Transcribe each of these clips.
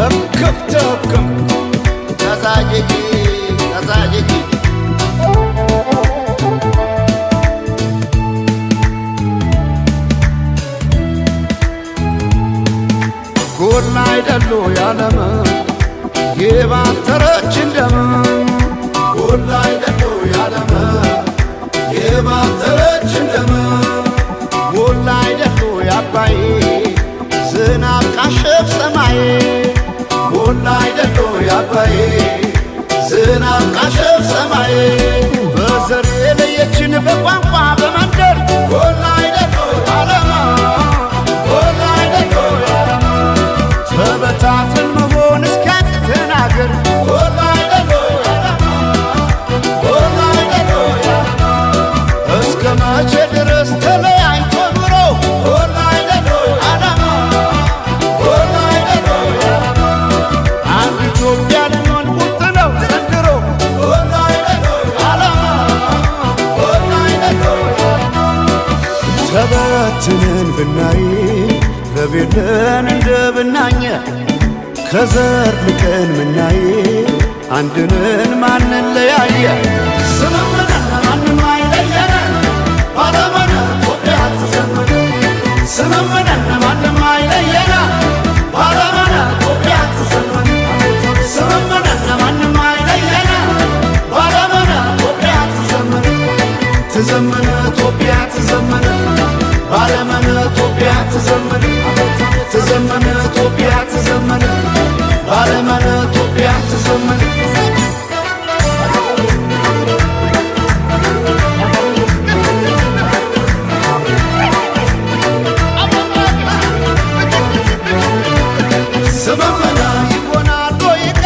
እክብትክም ተዛጅጂ ተዛጅጂ። ጎላ አይደሉ ያለም የባተረች እንደም፣ ጎላ አይደሉ ያለም የባተረች እንደም፣ ጎላ አይደሉ ያባይ ዝናብ ቃሸፍ ሰማይ፣ ጎላ አይደሉ ያባይ ዝናብ ቃሸፍ ሰማይ፣ በዘር የለየችን በቋንቋ በመንደር፣ ጎላ አይደሉ ዓለም፣ ጎላ አይደሉ ዓለም፣ ተበታትን መሆን እስኪያቅተን አገር፣ ጎላ አይደሉ ዓለም፣ ጎላ አይደሉ ዓለም፣ እስከ መቼ ድረስ ተለያይቶ ኑሮ? ጎላ አይደሉ ዓለም፣ ጎላ አይደሉ ዓለም፣ አንድ ኢትዮጵያ ልንሆን ቁርጥ ነው ዘንድሮ፣ ጎላ አይደሉ ዓለም፣ ጎላ አይደሉ ዓለም። ተበትነን ብናይ ረቤለን እንደ ብናኘ፣ ከዘር ልቀን ምናይ አንድንን ማንለያየ፣ ስምምነን ማንም አይለየን፣ ባለመነ ኢትዮጵያ ትዘመን። ስምምነን ማንም አይለየን፣ ባለመነ ኢትዮጵያ ትዘመን። ስምምነን ማንም አይለየን፣ ባለመነ ኢትዮጵያ ትዘመን። ትዘመን ኢትዮጵያ ትዘመን፣ ባለመነ ኢትዮጵያ ትዘመን። ትዘመን ኢትዮጵያ ትዘመን፣ ባለመነ ኢትዮጵያ ትዘመን። ስምምነ ይሆናል ወይቃ፣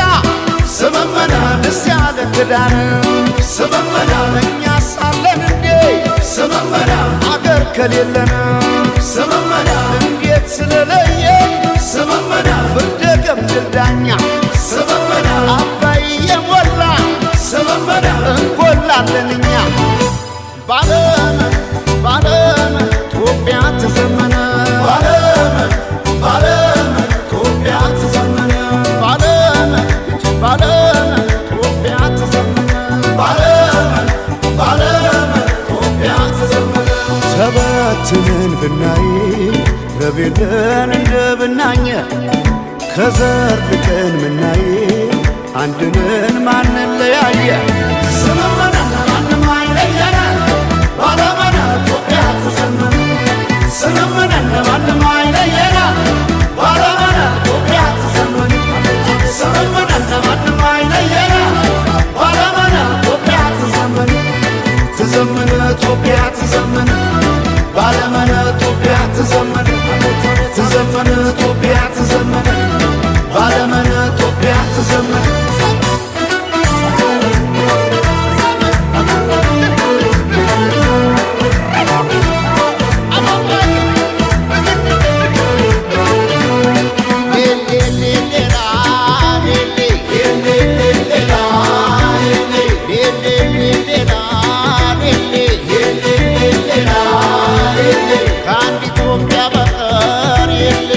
ስምምነ ደስ ያለ ክዳን፣ ስምምነ እኛ ሳለን እንዴ፣ ስምምነ አገር ከሌለን፣ ስምምነ እንዴት ስለለየ፣ ስምምነ ፍርደ ገምድል ዳኛ፣ ስምምነ አባይ የሞላ፣ ስምምነ እንጎላለን እኛ። ባለም ባለም ኢትዮጵያ ትዘመነ፣ ባለም ባለም ኢትዮጵያ ትዘመነ፣ ባለም ባለም ኢትዮጵያ ትዘመነ፣ ባለም ባለም ኢትዮጵያ ትዘመነ። ተበትነን ብናይ ረቤለን እንደ ብናኘ፣ ከዘር ልቀን ምናይ አንድንን ማንለያየ፣ ስምምነን ማንም አይለየን፣ ባለመነ ኢትዮጵያ ትዘመን። ስምምነን ማንም አይለየን፣ ባለመነ ኢትዮጵያ ትዘመን። ስምምነን ማንም አይለየን፣ ባለመነ ኢትዮጵያ ትዘመን። ትዘመን ኢትዮጵያ ትዘመን፣ ባለመነ ኢትዮጵያ ትዘመን። ትዘመን ኢትዮጵያ ትዘመን፣ ባለመነ ኢትዮጵያ ትዘመን። ከአንድ ኢትዮጵያ በቀር የለ፣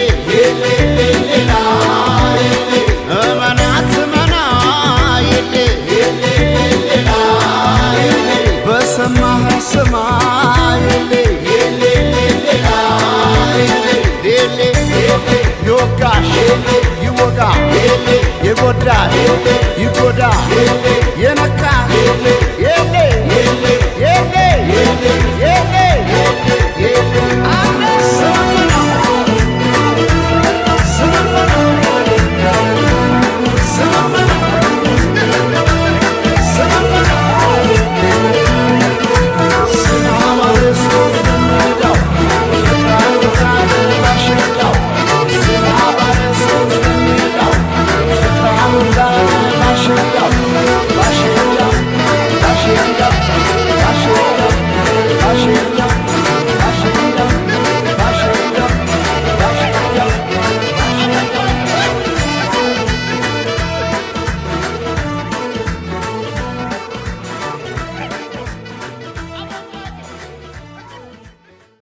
እመናት መና የለ፣ በሰማህ ስማ የለ፣ ይወጋሽ ይወጋ፣ የጎዳሽ ይጎዳ፣ የነካ የለ የለ።